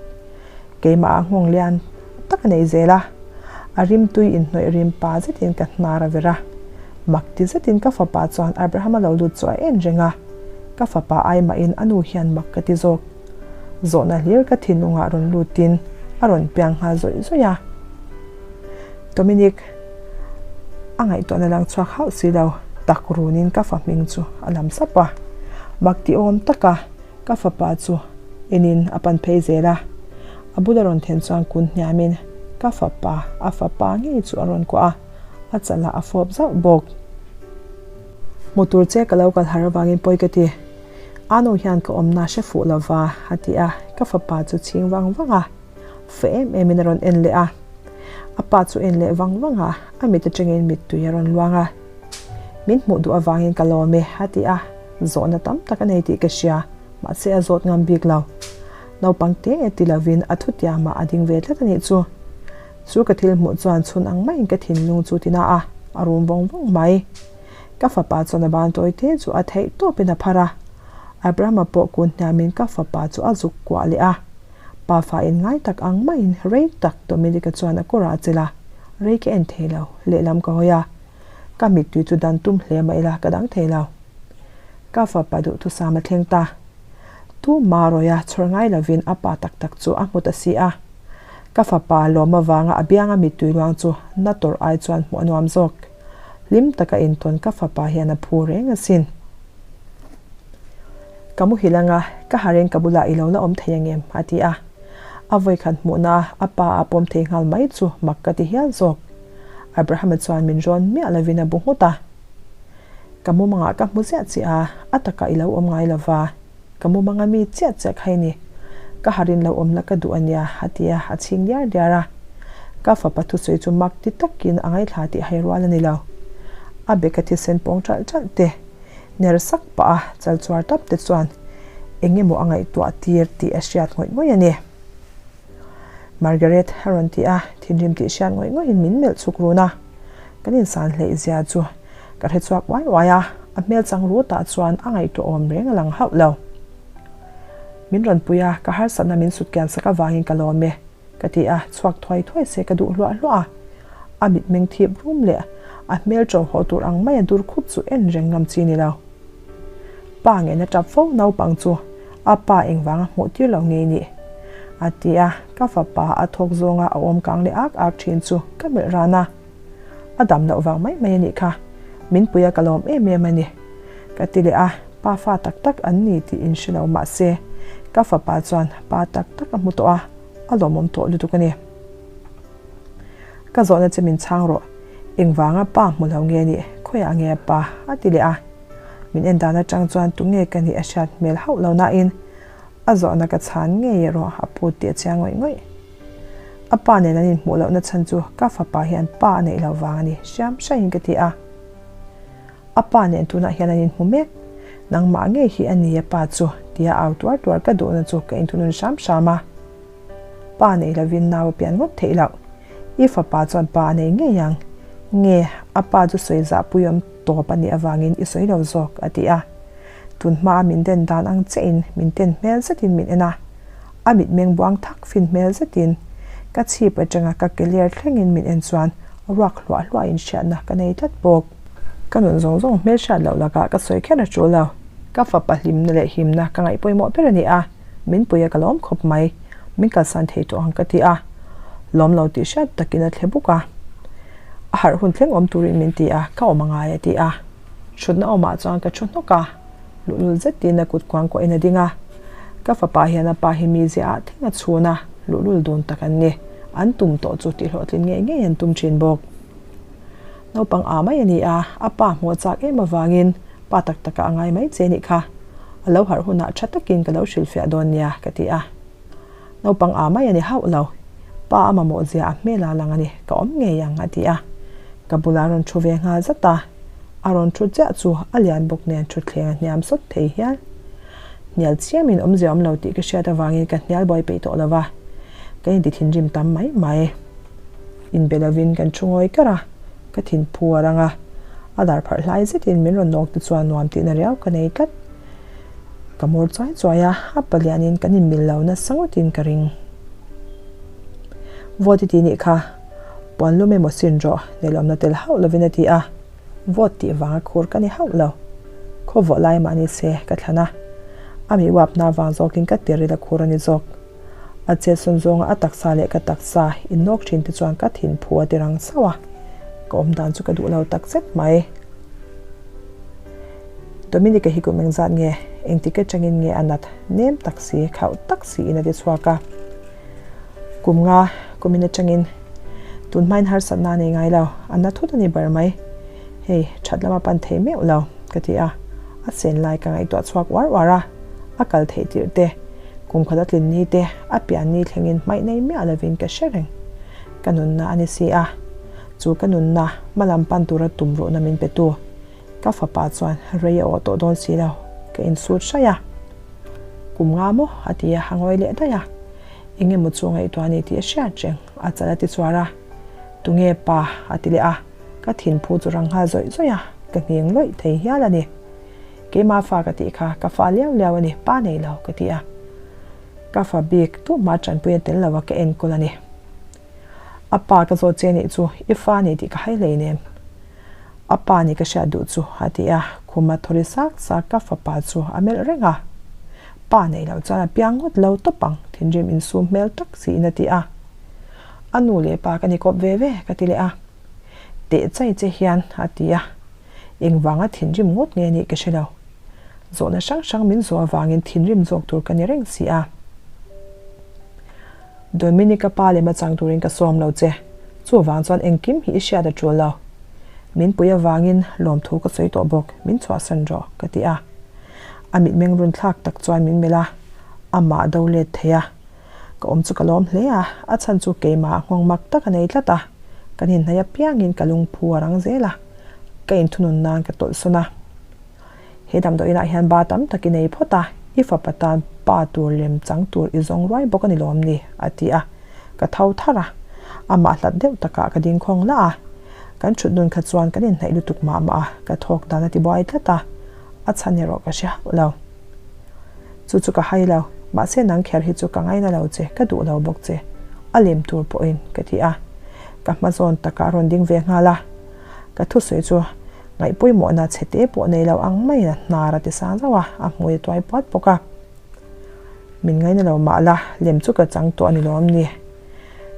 Keimah ah nghawng lian tak a nei zel a, a rimtui inhnawih rim pa zetin ka hnar a ver a. Mak ti zetin ka fapa chuan Abraham a lo lut chu a en reng a, ka fapa ai mahin a nu hian mak ka ti zawk. Zawhna hlir ka thinlungah rawn lutin a rawn piang nghal zawih zawih a. Dominic. A ngaihtuahna lang chhuak hauh si lo, tak runin ka fa hming chu a lam sap a. Mak ti awm taka ka fapa chu enin a pan phei zel a. A bula rawn then chuan kun hniamin ka fapa, a fapa ngei chu a rawn kuah a, a chalah a fawp zauh bawk. Hmu tur che ka lo kal har avangin pawi ka ti. Anu hian ka awmna hre fuh lova a ti a, ka fapa chu chhing vang vang a, fu em em in a rawn en leh a. A pa chu en leh vang vang a, a mit atangin mittui a rawn luang a. Min hmuh duh avangin ka lawm e a ti a, zawhna tam tak a nei tih ka hria, mahse a zawt ngam bik lo. Naupang te e ti lovin a thutiamah a ding ve tlat a nih chu. Chu ka thil hmuh chuan chhun ang maiin ka thinlung chu tina a, a rum vawng vawng mai. Ka fapa chuan a ban tawi te chu a theih tawpin a phar a. Abrahama pawh kun hniamin ka fapa chu a zuk kuah leh a. Pa fa in ngai tak ang maiin rei tak Dominica chuan a kawrah a chelh a, rei ka en thei lo, lehlam ka hawi a. Ka mittui chu dan tum hle mah ila ka dang thei lo. Ka fapa duhthusam a thleng ta. Tu Maroia chhawr ngai lovin a pa tak tak chu a hmu ta si a. Ka fapa lawm avanga a bianga mittui luang chu na tawrh ai chuan hmuh a nuam zawk. Hlim taka intawn ka fapa hian a phu reng asin. Ka muhil anga, ka hareng ka bulah i lo la awm thei angem? a ti a. A vawikhat hmuhna a pa a pawm thei nghal mai chu mak ka ti hial zawk. Abrahama chuan min rawn miah lovin a bu nghut a. Ka mumangah ka hmu ziah chiah a, a takah i lo awm ngai lova. Ka mumanga mi chiah chiah kha i ni. Ka harin lo awm la ka duh a nia, a ti a, a chhing diar diar a. Ka fapa thusawi chu mak ti takin a ngaithla tih hai rual a ni lo. A beka thisen pawng ṭalh ṭalh te, ner sak pah a chal chuar tap te chuan eng emaw a ngaihtuah tir tih a hriat ngawih ngawih a ni. Margaret a rawn ti a, thinrim tih hriat ngawih ngawihin min melh chhuk run a. Kan insan hleih zia chu ka hre chhuak uai uai a, a hmel chang rutah chuan a ngaihtuah awm reng a lang hauh lo. Min rawn pui a, ka harsatna min sut kian sak avangin ka lawm e, ka ti a, chhuak thuai thuai se ka duh hluah hluah a. A mitmeng thip rum leh a hmel ṭo haw tur ang maia dur khup chu en reng ngam chi ni lo. Pa ngen a tap fo naupang chu a pa engvanga hmuh tir lo ngei nih? A ti a, ka fapa a thawk zawnga a awm kang leh ak ak thin chu ka melh ran a. A dam loh vang mai mai a nih kha, min pui a ka lawm em em a ni. Ka ti leh a, pa fa tak tak an ni tih in hre lo mah se, ka fapa chuan pa tak tak a hmu tawh a, a lawmawm tawh lutuk a ni. Ka zawhna che min chhang rawh, engvanga pa hmu lo nge nih, khawiah nge a pa? a ti leh a. Min en dan atang chuan tunge ka nih a hriat hmel hauh lo nain a zawhna ka chhan ngei erawh a phut tih a chiang ngawih ngawih. A pa nen an inhmuh lohna chhan chu ka fapa hian pa a neih lo vang a ni, hriam hraiin ka ti a. A pa nen tunah hian an inhmu mek. Nangmah ngei hi a ni a pa chu, tia au tuar tuar ka duhna chu ka inthunun hram hram a. Pa nei lovin nau a pian ngawt theih loh. I fapa chuan pa a nei ngei ang. Nge, a pa chu sawi zahpui awm tawp a nih avangin i sawi lo zawk, a ti a. Tun hmaa min den dan ang chiahin min ten hmel zetin min en a. A mitmeng buang thak fin hmel zetin ka chhip atanga ka keler thlengin min en chuan ruak hluah hluahin hriatna ka nei tlat bawk. Ka nun zawng zawng hmel hriat loh lakah ka sawi kher a tul lo. Ka fapa hlimna leh himna ka ngaih pawimawh ber a ni a. Min pui a ka lawm khawp mai, min kalsan thei tawh ang ka ti a, lawm lo tih hriat takin a thle buk a. A harh hun thleng awm turin min ti a, ka awm a ngai a ti a. Thutna awmah chuan ka thu hnawk a, luhlul zetin a kut kuang kuahin a ding a. Ka fapa hian a pa hi mi ziah ah thleng a chhun a, luhlul dun tak an ni. An tum tawh chu tih hlawhtlin ngei ngei an tum thin bawk. Naupang a mai a ni a, a pa hmuh chak em avangin Pa tak takah a ngai mai che nih kha. A lo harh hunah tha takin ka lo hrilhfiah dawn nia, ka ti a. Naupang a mai a ni hauh lo. Pa a mamawh zia a hmel a lang a ni, ka awm ngei ang, a ti a. Ka bulah rawn thu ve nghal zat a. A rawn thu chiah chu a lian bawk nen thutthleng a hniam sawt thei hial. Hnial chiamin awmzia awm lo tih ka hriat avangin ka hnial buai peih tawh lo va. Ka inti thinrim tam mai mai. Inbe lovin kan thu ngawi kar a. Ka thin phu a rang a, a dar pharh hlai zetin min rawn nawk te chuan nuam tihna riau ka nei tlat. Ka mur chuai chuai a, a palianin kan inmil lo nasa ngawtin ka ring. Vote i ti nih kha, puan lum emaw sin rawh, nelawmna tel hauh lovin a ti a, vote tih vanga khur ka ni hauh lo. Khaw vawh lai mah ni se ka thlan a, a mi uapna vang zawkin ka tiril a khur a ni zawk. A chetsawn zawnga a taksa leh ka taksa innawk thin te chuan ka thin phu a ti rang sauh a. Ka awm dan chu ka duh lo tak zet mai. Dominica hi kum engzat nge, engtik atangin nge a nat nem tak si, khauh tak siin a ti chhuak a. Kum nga kumin atangin tun hmain harsatna a nei ngai lo, a na thut a ni ber mai. Hei, that lama pan thei meuh lo, ka ti a. A chen lai ka ngaihtuah chhuak uar uar a, a kal theih tirh te, kum khat a tlin ni te, a pian ni thlengin hmaih nei miah lovin ka hre reng. Ka nunna a ni si a, chu ka nunna hma lam pan tura tum ruhna min petu ka fapa chuan rei a awh tawh dawn si lo, ka insut hraih a. Kum nga maw? a ti a, a ngawi leh daih a. Eng emaw chu ngaihtuah a ni tih a hriat reng, a chal a ti chuar a. Tunge pa? a ti leh a, ka thinphu chu rang nghal zawih zawih a, ka nghing lawih thei hial a ni. Keimah fa ka tih kha ka fa liau liau a ni, pa nei lo ka ti a. Ka fa bik tuhma tanpui a tel lo a ka enkawl a ni. A pa ka zawt che nih chu i fa ni tih ka hai hlei nem. A pa ni ka hriat duh chu a ti a, khuma thawri sak sak ka fapa chu a melh reng a. Pa nei loh chuan a piang ngawt lo tawp ang thinrim insum hmel tak siin a ti a. A nu leh pa ka ni kawp ve ve ka ti leh a. Teh chai che hian a ti a. Engvanga thinrim ngawt nge nih ka hre lo. Zawhna hrang hrang min zawh avangin thinrim zawk tur ka ni reng si a. Dominica pa lem a chang turin ka sawm lo che. Chuvang chuan engkim hi i hriat a tul lo. Min pui avangin lawmthu ka sawi tawh bawk, min chhuahsan rawh, ka ti a. A mitmeng runthlak tak chuan min melh a, amah a do let thei a. Ka awm chu ka lawm hle a, a chhan chu keimah a nghawng mak tak a nei tlat a, kan inhnaih apiangin ka lungphu a rang zel a, ka inthunun nan ka tawlhsawn a. He damdawi inah hian ba tam tak i nei phawt a, i fapa tan pa tur lem chang tur i zawng ruai bawk a ni lawm ni? a ti a, ka tho thar a, amah hlat deuh takah ka ding khawng lah a, kan thut nun kha chuan kan inhnaih lutuk mah mah a, ka thawk dan a ti buai tlat a, a chhan erawh ka hre hauh lo. Chu chu ka hai lo, mahse nang kher hi chu ka ngaina lo che, ka duh lo bawk che, a lem tur pawhin ka ti a, ka hma zawn takah a rawn ding ve nghal a, ka thusawi chu ngaih pawimawhna chhe te pawh nei lo ang maiin a hnar a ti sang zauh a, a hmui a tuai puat bawk a. Min ngaina lo mah la, lem chu ka chang tawh a ni lawm ni?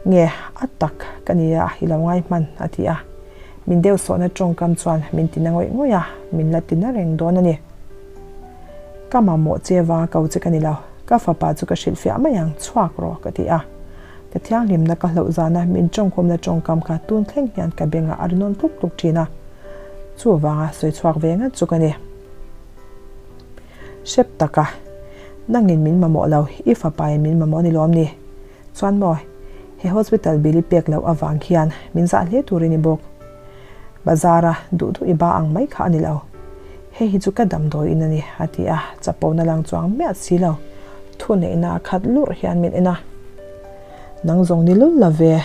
Nge, a tak ka nia i lo ngai hman, a ti a. Min deuh sawhna tawngkam chuan min ti na ngawih ngawih a, min la ti na reng dawn a ni. Ka mamawh che avanga ko che ka ni lo, ka fapa chu ka hrilhfiah mai ang, chhuak rawh, ka ti a. Ka thianghlimna ka hlauh zana min tawngkhawmna tawngkam kha tun thleng hian ka bengah a ri nawn tluk tluk thin a, chuvanga sawi chhuak ve ngat chu ka ni. Hrep taka, nangin min mamawh lo, i fapain min mamawh ni lawm ni? Chuan maw, he hospital bill i pek loh avang hian min zah hle tur i ni bawk. Bazar-a duh duh i ba ang mai kha a ni lo. Hei hi chu ka damdawi in a ni, a ti a, chapona lang chuang miah si lo. Thuneihna a khat lurh hian min en a. Nang zawng ni lul lo ve.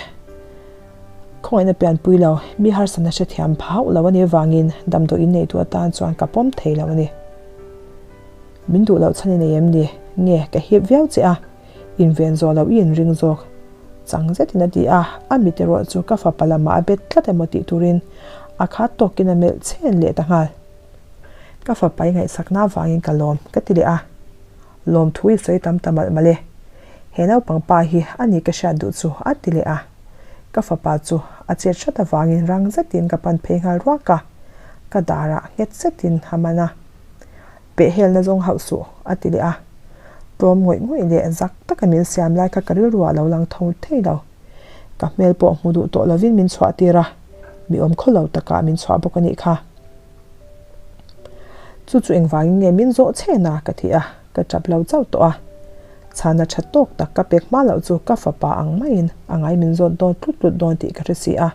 Khawngaihna pianpui lo, mi harsatna hrethiam pha hauh lo a nih avangin damdawi in neitu atan chuan ka pawm thei lo a ni. Min duh loh chhan i nei em ni? Nge, ka hip viau che a, inven zawh loh i inring zawk. Chang zetin a ti a, a mit erawh chu ka fapa lamah a bet tlat emaw tih turin a khat tawkin a melh chhen leh ta nghal. Ka fapa i ngaihsakna avangin ka lawm, ka ti leh a. Lawmthu i sawi tam ta malh malh e. He naupang pa hi a ni ka hriat duh chu a ti leh a. Ka fapa chu a chet hrat avangin rang zetin ka pan phei nghal ruak a, ka darah nghet zetin a man a. Pehhelna zawng hauh suh, a ti leh a. Tlawm ngawih ngawih leh zak taka min siam lai kha ka rilru ah lo lang tho thei lo. Ka hmel pawh hmu duh tawh lovin min chhuah tir a, mi awm khaw lo takah min chhuah bawk a nih kha. Chu chu engvangin nge min zawh chhen a? ka ti a, ka tap lo chauh tawh a. Chhana tha tawk tak ka pek hma loh chu ka fapa ang maiin a ngai min zawt dawn tlut tlut dawn tih ka hre si a.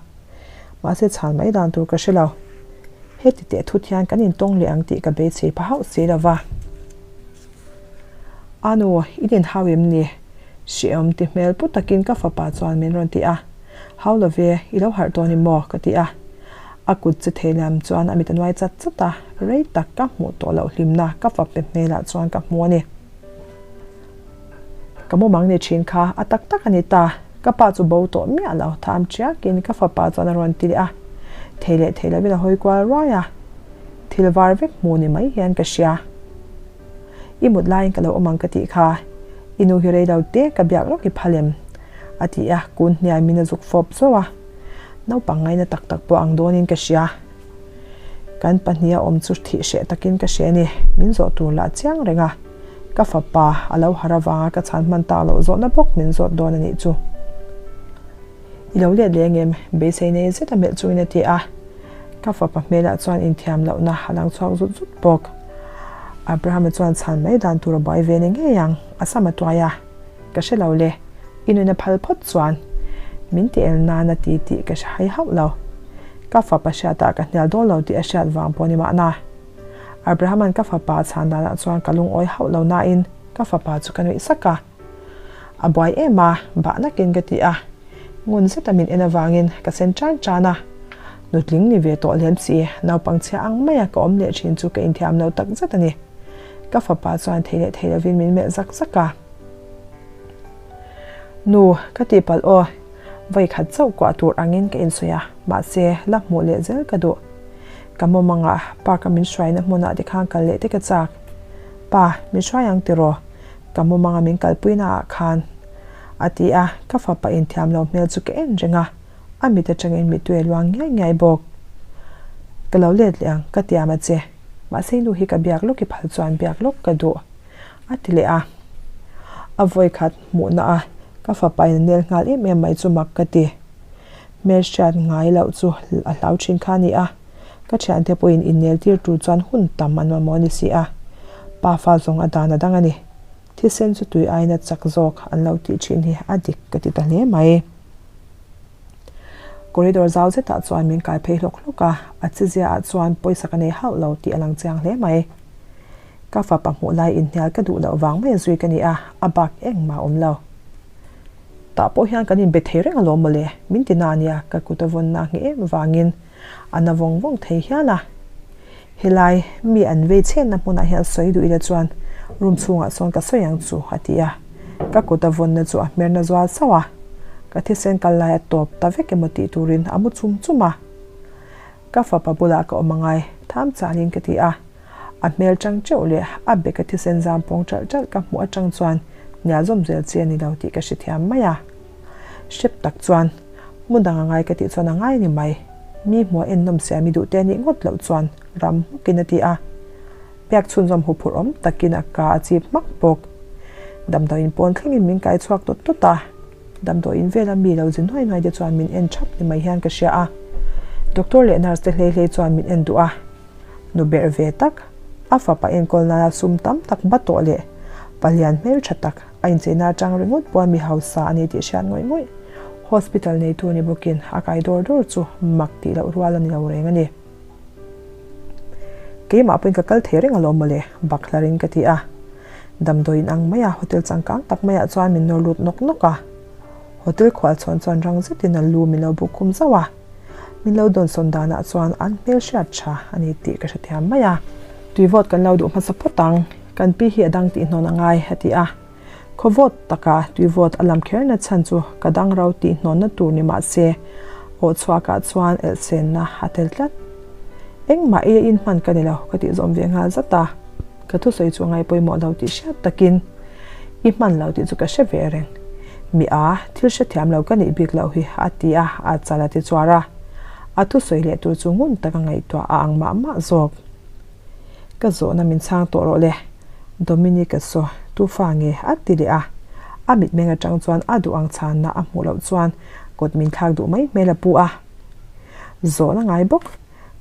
Mahse chhan mai dan tur ka hre lo. Heti teh thut hian kan intawng leh ang tih ka beisei pha hauh si lo va. A nu, i din hau em ni? Hrehawm ti hmel pu takin ka fapa chuan min rawn ti a. Hau lo ve, i lo harh dawn i maw? ka ti a. A kut che thei lam chuan a mit a nuai chat chat a, rei tak ka hmuh tawh loh hlimna ka fape hmelah chuan ka hmu a ni. Ka mumang ni thin kha a tak tak a ni ta, ka pa chu bo tawh miah lo, tham chiakin ka fapa chuan a rawn ti leh a. Thei leh thei lovin a hawi kual ruai a, thil var vek hmu ni mai hian ka hria. I mut laiin ka lo awm ang ka tih kha, i nu hi rei lo te ka biak lawk i phal em? a ti a, kun hniai min a zuk fawp zauh a. Naupang ngaina tak tak pawh ang dawnin ka hria. Kan pahniha awm chu thih hreh takin ka hre a ni. Min zawh tur lah chiang reng a, ka fapa a lo har avanga ka chhan hman tak loh zawhna bawk min zawt dawn a nih chu. I lo let leh engem? Beisei nei zet a melh chungin a ti a. Ka fapa hmelah chuan inthiam lohna a lang chhuak zut zut bawk. Abraham-a chuan chhan mai dan tur a buai ve ni ngei ang, a sam a tuai a. Ka hre lo le, i nuna phal phawt chuan min ti el nan a ti tih ka hre hai hauh lo. Ka fapa hriatah ka hnial dawn lo tih a hriat vang pawh ni mahna. Abraham-a'n ka fapa a chhan danah chuan ka lungawi hauh lo nain ka fapa chu ka nuih sak a. A buai em a, bah nakin ka ti a. Ngun zeta min en avangin ka sen tan tan a. Nutling ni ve tawh lem si, naupang chhia ang maia ka awm leh thin chu ka inthiam lo tak zet a ni. Ka fapa chuan thei leh thei lovin min melh zak zak a. Nu, ka tihpalh aw. Vawi khat chauh kuah tur angin ka insawi a, mahse, la hmuh leh zel ka duh. Ka mawmangah park a min hruaina hmunah tikhan kal leh te ka chak. Pa, min hruai ang tiraw? Ka mawmanga min kalpuina ah khan. A ti a, ka fapa inthiam lo hmel chu ka en reng a, a mit atangin mittui a luang ngiai ngiai bawk. Ka lo let leh ang, ka tiam a che. Mahse nu hi ka biak lawk i phal chuan biak lawk ka duh. A ti leh a. A vawikhat hmuhna a ka fapa in a nel nghal em em mai chu mak ka ti. Hmelhriat ngai loh chu a hlau thin kha a ni a. Ka thiante pawhin innel tir tur chuan hun tam an mamawh a ni si a. Pa fa zawng a dan a dang a ni. Thisen chu tui aiin a chak zawk an lo tih thin hi a dik ka ti ta hle mai. Corridor zau zetah chuan min kai phei hlawk hlawk a, a chizia ah chuan pawisa ka nei hauh lo tih a lang chiang hle mai. Ka fapa hmuh lai inhnial ka duh loh vang mai a zui ka ni a, a bak engmah a awm lo. Tah pawh hian kan inbe thei reng alawm mawle, min ti na ania ka kut a vawn na ngheh em vangin a na vawng vawng thei hial a. Helai mi an vei chhenna hmunah hian sawi duh ila chuan room chhungah sawn ka sawi ang chu a ti a, ka kut a vawnna chu a hmerna zual sauh a, ka thisen kal lai a tawp ta vek emaw tih turin a mu chum chum a. Ka fapa bulah ka awm angai, tham chalin ka ti a. A hmel chang teuh leh a beka thisen zam pawng ṭalh ṭalh ka hmuh aṭang chuan hnial zawm zel chi a ni lo tih ka hrethiam mai a. Hrep tak chuan hmun dang a ngai ka tih chuan a ngai a ni mai. Mi hmuh a ennawm sia mi duh te a nih ngawt loh chuan ram hmukin a ti a. Biak chhunzawm huphurh awm takin a ka a chip hmak bawk. Damdawiin pawn thlengin min kai chhuak tawt tawt a. Damdawiin vela mi lo zi nuai nuai te chuan min en thap ni mai hian ka hria a. Doctor leh nurse te hlei hlei chuan min en duh a. Nu berh ve tak, a fapa enkawl nana sum tam tak ba tawh leh palian hmeltha tak a incheina atang ringawt pawh mi hausa a ni tih hriat ngawih ngawih. Hospital neitu ni bawkin a kai dawr dawr chu mak tih loh rual a ni lo reng a ni. Keimah pawhin ka kal thei reng alawm mawle, bak hlarin ka ti a. Damdawiin ang maia hotel changkang tak maiah chuan min nawr lut nawk nawk a. Hotel khualchhawn chuan rang zetin a lu min lo buk khum zauh a. Min lo dawnsawn danah chuan an hmelhriat tha a ni tih ka hrethiam mai a. Tuivawt kan lo duh hmasa phawt ang, kan pi hi a dang tih hnawn a ngai, a ti a. Khawvawt taka tuivawt a lam kherna chhan chu ka dang ro tih hnawnna tur ni mah se, aw chhuakah chuan elhsenna a tel tlat. Engmah ei a inhman ka ni lo, ka tih zawm ve nghal zat a. Ka thusawi chu a ngai pawimawh lo tih hriat takin i hman lo tih chu ka hre ve reng. Mi a, thil hrethiam lo ka nih bik loh hi a ti a, a chal a ti chuar a. A thusawi leh tur chu ngun taka ngaihtuah a ang mah mah zawk. Ka zawhna min chhang tawh rawh le, Dominic-a saw tu fa nge a ti leh a. A mitmeng atang chuan a duh ang chhanna a hmuh loh chuan kut min thlak duh mai hmel a pu a. Zawhna ngai bawk.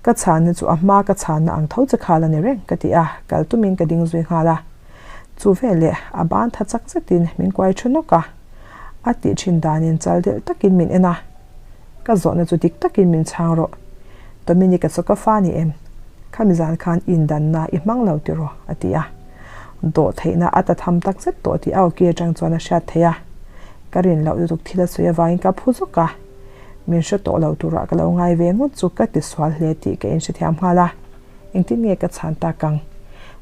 Ka chhanna chu a hma ka chhanna ang tho che khal a ni reng ka ti a, kal tumin ka ding zui nghal a. Chu veleh a ban tha chak zetin min kuai thu nawk a, a tih thin danin chal delh takin min en a. Ka zawhna chu dik takin min chhang rawh. Dominic-a chu ka fa ni em? Khami zan khan indanna i hmang lo tiraw? a ti a. Dawh theihna a ta tham tak zet tawh tih a awki atang chuan a hriat theih a. Ka rin loh lutuk thil a sawi avangin ka phu zawk a. Min hre tawh lo turah ka lo ngai ve ngawt chu ka ti sual hle tih ka inhrethiam nghal a, engtin nge ka chhan tak ang?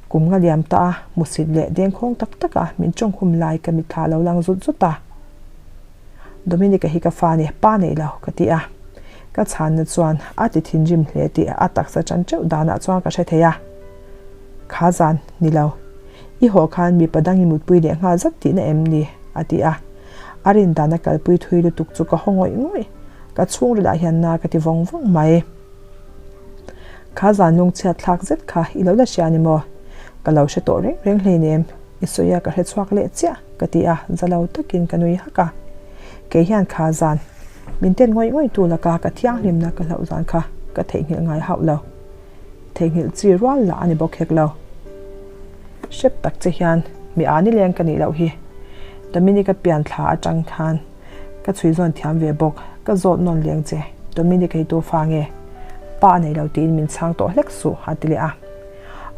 Kum nga liam ta a, hmusit leh dengkhawng tak taka min tawngkhum lai ka mitthla lo lang zut zut a. Dominic-a hi ka fa ni, pa nei lo, ka ti a. Ka chhanna chuan a ti thinrim hle tih a taksa tan teuh danah chuan ka hre thei a. Kha zan, ni lo. I haw khan mipa dang i mutpui leh nghal zat tihna em ni? a ti a. A rin dan a kalpui thui lutuk chu ka haw ngawih ngawih. Ka chhungrilah hian na ka ti vawng vawng mai. Kha zan lungchhiat thlak zet kha i lo la hria ni maw? Ka lo hre tawh reng reng hleinem, i sawi a ka hre chhuak leh chiah, ka ti a, za lo takin ka nui hak a. Kei hian kha zan min ten ngawih ngawih tu laka ka thianghlimna ka hlauh zan kha ka theihnghilh ngai hauh lo. Theihnghilh chi rual lah a ni bawk hek lo. Hrep tak che hian mi a nileng ka nih loh hi. Dominic-a pian thla atang khan ka chhui zawn thiam ve bawk. Ka zawt nawn leng che, Dominic hi tu fa nge? Pa a nei lo tiin min chhang tawh hlek suh a ti leh a.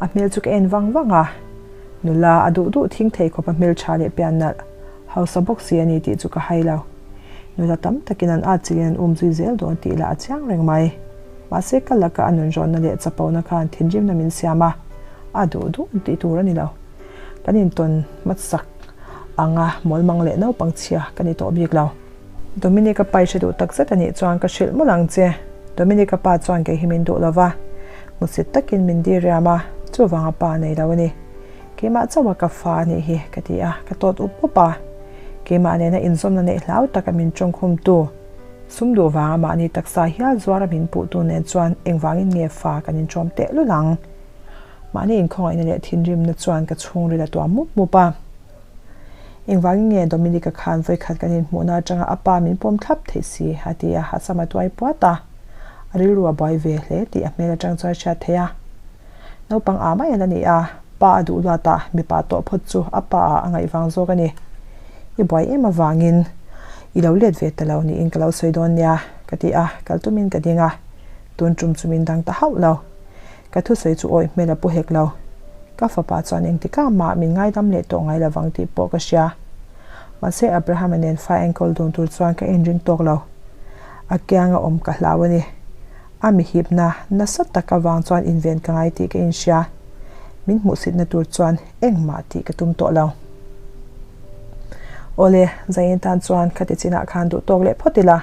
A hmel chu ka en vang vang a, nula a duh duh thing thei khawp a hmel tha leh pian nalh hausa bawk si a ni tih chu ka hai lo. Nula tam takin an at chilhin an um zui zel dawn tih lah a chiang reng mai. Mahse ka laka a nunrawnna leh chapona khan thinrimna min siam a, a duh duh tih tur a ni lo. Kan intawn hmasak anga mawlmang leh naupang chhia ka ni tawh bik lo. Dominic-a pa i hre duh tak zet a nih chuan ka hrilh mawlh ang che. Dominic-a pa chuan kei hi min duh lo va, hmusit takin min diriam a, chuvanga pa a nei lo a ni. Keimah chauha ka fa a nih hi ka ti a, ka tawt up up a. Keimah nena inzawmna neih hlau taka min tawngkhumtu, sum duh vanga mahni taksa hial zuara min puhtu nen chuan engvangin nge fa kan inṭawm tehlul ang? Mahni inkhawngaihna leh thinrimna chuan ka chhungril a tuam mup mup a. Engvangin nge Dominic-a khan vawikhat kan inhmuhna atanga a pa min pawm thlap theih si? a ti a, a sam a tuai puat a. A rilru a buai ve hle tih a hmel atang chuan a hriat theih a. Naupang a mai a la ni a, pa a duh luat a, mipa tawh phawt chu a pa ah a ngaih vang zawk a ni. I buai em avangin i lo let ve ta lo niin ka lo sawi dawn nia, ka ti a, kal tumin ka ding a, tun tum chu min dang ta hauh lo. Ka thusawi chu awih hmel a pu hek lo. Ka fapa chuan engtikah mah min ngaidam leh tawh ngai lovang tih pawh ka hria. Mahse Abraham-a nen fa enkawl dun tur chuan ka inring tawk lo. A kianga awm ka hlau a ni. A mihipna nasa tak avang chuan inven ka ngai tih ka inhria. Min hmuhsitna tur chuan engmah tih ka tum tawh lo. Awle, Zain tan chuan khati chinah khan duh tawk leh phawt ila.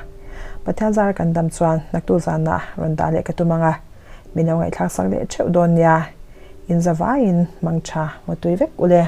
Pathian zara kan dam chuan naktu zanah rawn dah leh ka tum ang a, min lo ngaihthlak sak leh theuh dawn nia. Inzavaiin mangtha mutui vek ule.